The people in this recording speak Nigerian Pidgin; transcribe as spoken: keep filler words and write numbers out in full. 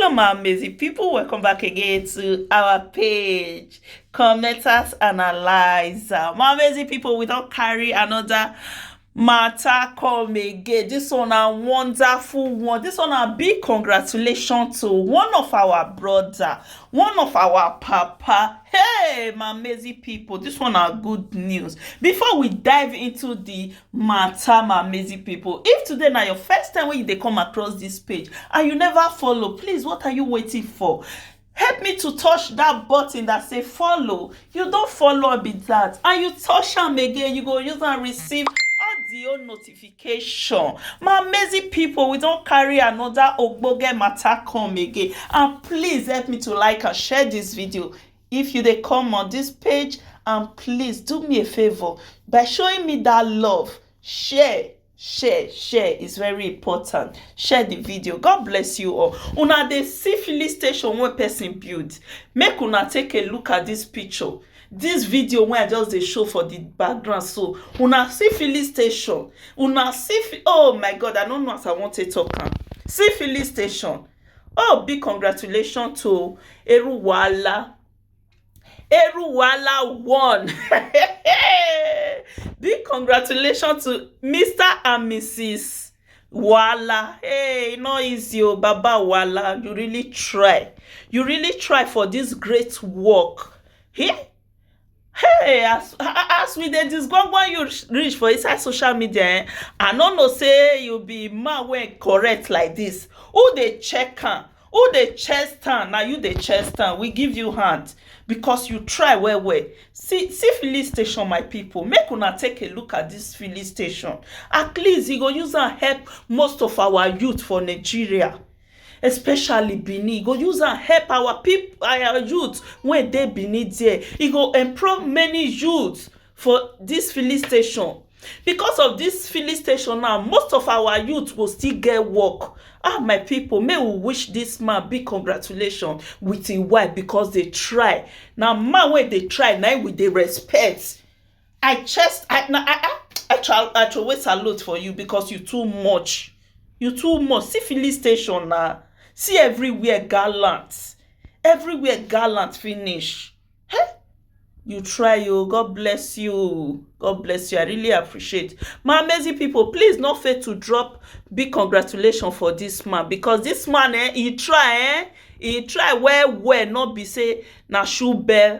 Hello, my amazing people. Welcome back again to our page, Commenters Analyzer. My amazing people, we don't carry another matter come again. This one a wonderful one. This one a big congratulations to one of our brother, one of our papa. Hey, my amazing people, this one a good news. Before we dive into the matter, my amazing people, if today na your first time when you dey come across this page and you never follow, please, what are you waiting for? Help me to touch that button that say follow. You don't follow, be that, and you touch am again, you go use and receive audio notification. My amazing people, we don't carry another ogboge matter come again. And please help me to like and share this video. If you dey come on this page, and please do me a favor by showing me that love. Share, share, share is very important. Share the video. God bless you all. Una dey see filling station wey person build. Make una take a look at this picture. This video wey I just dey show for the background, so una see filling station. Una see fi- oh my God, I don't know as I want to talk am. See filling station. Oh, big congratulations to Eruwala. Eruwala one. Big congratulations to Mister and Missus Wala. Hey, no easy o, Baba Wala. You really try. You really try for this great work. Hey, hey, as as we dey discover you reach for inside social media, eh, I no know say you be man wey correct like this. Who dey check am? Who dey chest am? Na you dey chest am. We give you hand because you try well well. See, see filling station, my people. Make una take a look at this filling station. At least e go use am help most of our youth for Nigeria, especially Benin. E go use am help our people, our youth wey dey Benin there. E go employ many youth for this filling station. Because of this filling station now, most of our youth go still get work. Ah, my people, may we wish this man big congratulations with his wife because they try. Now, man, when they try, now with the respect. I chest, I, na, I, I, I try, I try wait salute for you because you too much. You too much. See filling station now. See everywhere gallant. Everywhere gallant finish. Hey, you try, oh. God bless you. God bless you. I really appreciate. My amazing people, please not fail to drop big congratulations for this man, because this man, eh, he try, eh, he try well, well. Not be say na shoe bell